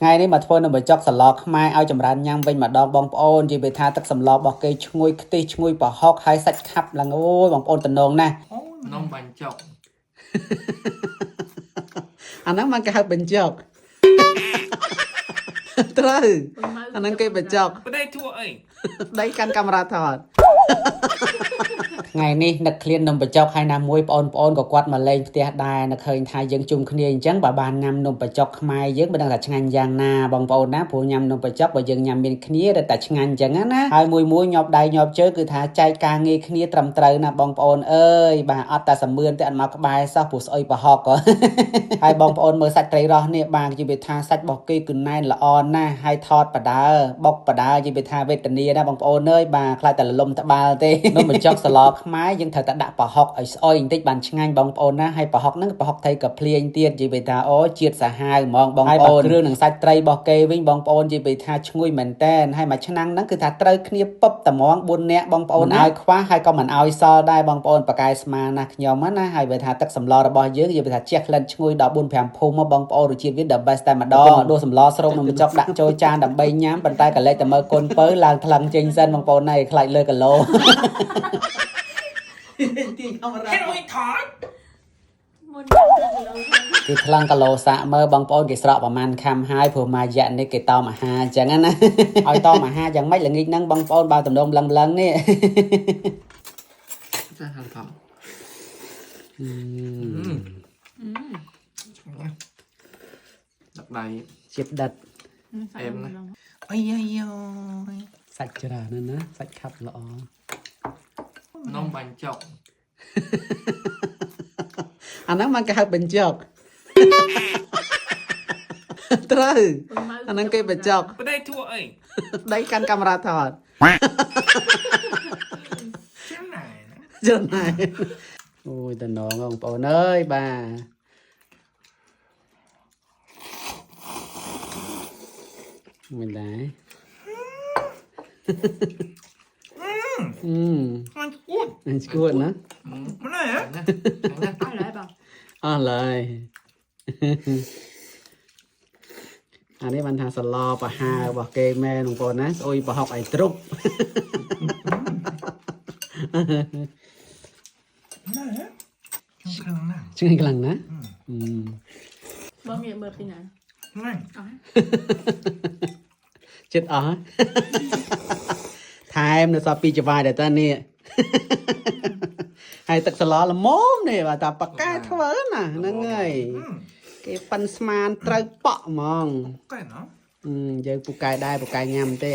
ថ្ងៃនេះមកធ្វើនំបញ្ចុកសម្លខ្មែរឲ្យចម្រើនញ៉ាំវិញម្ដងបងប្អូននិយាយពីថាទឹកសម្លរបស់គេឈ្ងុយខ្ទិះឈ្ងុយប្រហុកហើយសាច់ខាប់ឡើងអូយបងប្អូនតំណងណាស់ អូ នំបញ្ចុក អាហ្នឹងมันគេហៅបញ្ចុកត្រូវអាហ្នឹងគេបញ្ចុក ប្តីធ្វើអី ដៃកាន់កាមេរ៉ាថតថ្ងៃនេះនឹកឃ្លាននំបញ្ចុកហើយណាមួយបងប្អូនក៏គាត់មកលេងផ្ទះដែរនឹកឃើញថាយើងជុំគ្នាអញ្ចឹងបើបានញ៉ាំនំបញ្ចុកខ្មែរយើងមិនដឹងថាឆ្ងាញ់យ៉ាងណាបងប្អូនណាព្រោះញ៉ាំនំបញ្ចុកបើយើងញ៉ាំមានគ្នារឹតតែឆ្ងាញ់អញ្ចឹងណាហើយមួយមួយញាប់ដៃញាប់ជើងគឺថាចែកការងារគ្នាត្រឹមត្រូវណាបងប្អូនអើយបាទអត់តែសមឿនទេអត់មកក្បែរសោះព្រោះស្អុយប្រហុក ហើយបងប្អូនមើលសាច់ត្រីរស់នេះបាទនិយាយថាសាច់របស់គេគឺណែនល្អណាស់ហើយថតបដើបុកបដើនិយាយថាវេទនាណាបងប្អូនអើយបាទខ្លាចតែលលំត្បាល់ទេ នំបញ្ចុកសឡខ្មែរយើងត្រូវតែដាក់ប្រហុកឲ្យស្អុយបន្តិចបានឆ្ងាញ់បងប្អូនណាហើយប្រហុកហ្នឹងប្រហុកថៃកាភ្លៀងទៀតនិយាយថាអូជាតិសាហាវហ្មងបងប្អូនគ្រឿងនឹងសាច់ត្រីរបស់គេវិញបងប្អូននិយាយថាឈ្ងុយមែនតែនហើយមួយឆ្នាំងហ្នឹងគឺថាត្រូវគ្នាពឹបតែហ្មង4នាក់បងប្អូនណាឲ្យខ្វះហើយក៏មិនឲ្យសល់ដែរបងប្អូនប៉ាកែស្មាណាស់ខ្ញុំណាហើយបើថាទឹកសម្លរបស់យើងនិយាយថាជះក្លិនឈ្ងុយដល់4 5ភូមិមកបងប្អូនរសជាតិវា the best តែម្ដងដួសសម្លស្រូបនំបញ្ចុកដាក់ចូលចានដើម្បីញ៉ាំប៉ុន្តែក៏លេចតែមើលកូនពៅឡើងថ្លឹងចេញសិនបងប្អូនណាខ្លាចលើគីឡូ ទីកាមេរ៉ា ហេតុអីថត មុនដល់គីឡូ គឺថ្លឹងគីឡូសាក់មើលបងប្អូនគេស្រកប្រហែលខាំហើយព្រោះមួយរយៈនេះគេតមអាហារអញ្ចឹងណា ឲ្យតមអាហារយ៉ាងម៉េចល្ងាចហ្នឹងបងប្អូនបើតំណងលឹងៗនេះ ចាហាន់ថដាក់ដៃ ជាតិដិត អែមណាស់ អីយ៉ាយយ សាច់ច្រើនណាស់ណាសាច់ខាប់ល្អ នំបញ្ចុក អាហ្នឹងมันគេហៅបញ្ចុក ត្រូវអាហ្នឹងគេបញ្ចុក ប្តីធ្វើអី ដៃកាន់កាមេរ៉ាថត ចាំណែណា ច្រើនណាស់អូយតំណងបងប្អូនអើយបាទមិនដែរ អឺ ខ្លាញ់ឈួត អញស្គួតណា ម្នេះហ៎ ណាណា អស់ហើយបង អស់ឡើយ អានេះបានថាសឡប្រហារបស់គេមែនបងប្អូនណាស្អុយប្រហុកឲ្យទ្រុប ណែខ្ញុំខ្លាំងណាស់ ឆ្ងាញ់ខ្លាំងណាស់អឺ បងងាកមើលពីណា ណែ អស់ ចិត្តអស់ហ៎ ថែមនៅសល់ពីរចវាយដែរតានេះ ហើយទឹកសឡល្មមនេះបាទតាប៉ាកែធ្វើណាហ្នឹងហើយគេប៉ិនស្មានត្រូវប៉ក់ហ្មង កែណោះ អឺយើងពូកែដែរពូកែញ៉ាំទេ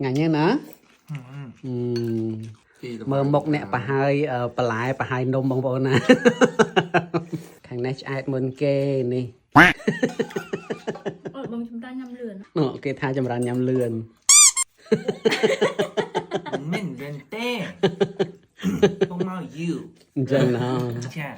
ងាញ់ហ្នឹងណាអឺ ពី មើលមុខអ្នកប្រហើយបន្លែប្រហើយនំបងប្អូនណា ខាងនេះឆ្អែតមុនគេនេះ អូបងចំតាញ៉ាំលឿន ណ៎គេថាចម្រើនញ៉ាំលឿន មិនមែនទេបងមកយូ អញ្ចឹងណា ចា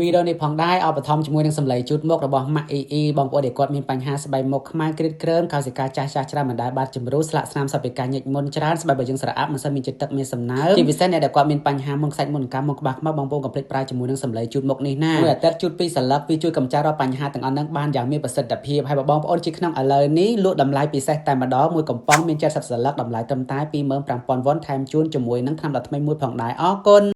វីដេអូនេះផងដែរអបត្ថម្ភជាមួយនឹងសម្លេងជូតមុខរបស់ម៉ាក់អ៊ីអ៊ីបងប្អូនដែលគាត់មានបញ្ហាស្បែកមុខខ្មៅគ្រីតគ្រើមកោសិកាចាស់ចាស់ច្រើនមិនដែលបាត់ជំរុះស្លាកស្នាមសពិកាញិចមុនច្រើនស្បែកបើយើងស្រអាប់មិនសូវមានជាតិទឹកមានសំណើមជាពិសេសអ្នកដែលគាត់មានបញ្ហាមុនខ្សាច់មុនកាំមុនក្បាលខ្មៅបងប្អូនកុំភ្លេចប្រើជាមួយនឹងសម្លេងជូតមុខនេះណាមួយអាទិត្យជូតពីរសន្លឹកវាជួយកម្ចាត់រាល់បញ្ហាទាំងអស់ហ្នឹងបានយ៉ាងមានប្រសិទ្ធភាពហើយបើបងប្អូនជាក្នុងឥឡូវនេះលក់តម្លៃពិសេសតែម្ដងមួយកំប៉ុងមាន70សន្លឹកតម្លៃត្រឹមតែ25,000វ៉ុនថែមជូនជាមួយនឹងថ្នាំដុសធ្មេញមួយផងដែរអរគុណ។